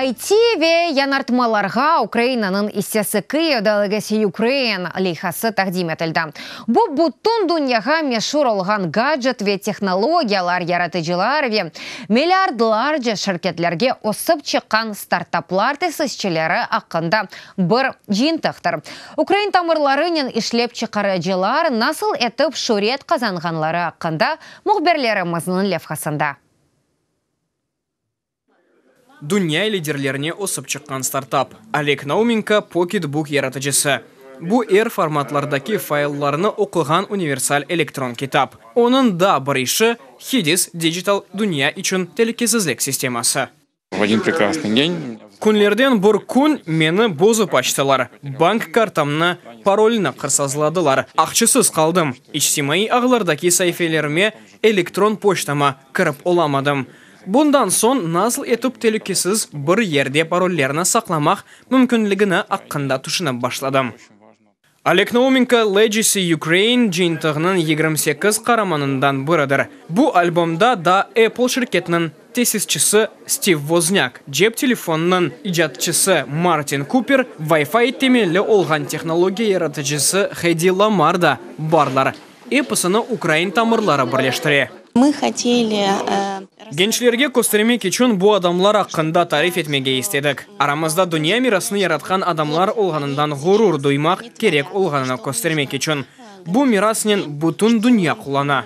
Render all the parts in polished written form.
IT ve yañartmalarğa Ukrainanıñ issesi Kıyivde Legacy Ukraine leyhası taqdim etildi. Bu, bütün dünyağa meşur olğan gadjet ve tehnologiyalar yaratıcılar ve milliardlarca şirketlerge ösip çıqqan startaplar tesisçileri aqqında bir cıyıntıqtır. Ukrain tamırlarınen işlep çıqarıcılar nasıl etip şüret qazanğanları aqqında mühbirlerimizniñ levhasında. Dünya liderlerine ösip çıqqan startap. Oleg Naumenko, PocketBook yaratıcısı. Bu er formatlardaki fayllarnı oquğan universal elektron kitap. Onıñ daa bir işi, Hidiss dijital dünya içün telükesizlik sisteması. В один прекрасный день. Künlerden bir kün meni bozıp açtılar. Bank kartamnı, parolini qırsazladılar. Aqçasız qaldım. İçtimaiy ağlardaki saifelerime, elektron poçtama kirip olamadım. Bundan soñ nasıl etip telükesiz bir yerde parollerni saqlamaq mümkünligini aqqında tüşünip başladım. Oleg Naumenko Legacy Ukraine cıyıntığınıñ 28 qaramanından biridir. Bu albomda da Apple şirketiniñ tesisçisi Stiv Voznâk, cep telefonınıñ icatçısı Martin Kuper, Wi-Fi temelli olğan tehnologiya yaratıcısı Hedi Lamar da barlar. Episini ukrain tamırları birleştire. Мы хотели Gençlerge köstermek içün bu adamlar aqqında tarif etmege istedik. Aramızda dünya mirasını yaratqan adamlar olğanından ğurur duymaq kerek olğanını köstermek içün. Bu mirasnen bütün dünya qullana.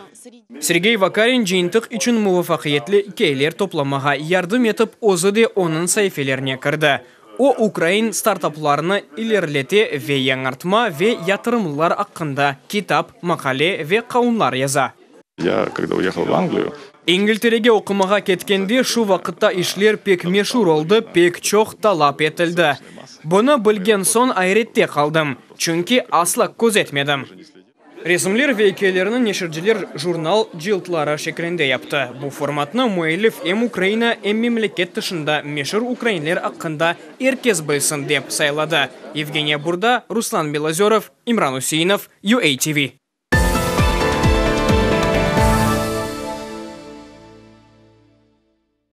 Sergey Vakarin cıyıntıq içün muvafaqiyetli ikâyeler toplamağa yardım etip, özü de onıñ saifelerine kirdi. O, ukrain startaplarını ilerilete ve yañartma ve yatırımlar aqqında kitap, maqale ve qanunlar yaza. Я, когда уехал в Англию, İngilterege oqumağa ketkende şu vaqıtta işler pek meşur oldı, pek çoq talap etildi. Bunı bilgen soñ ayrette qaldım, çünki asla közetmedim. Resimler ve ikâyelerni neşirciler jurnal cıltları şeklinde yaptı. Bu formatnı müellif em Ukraina, em memleket tışında meşur ukrainler aqqında er kes bilsin dep sayladı. Yevgeniya Burda, Ruslan Belozörov, İmran Useinov, UATV.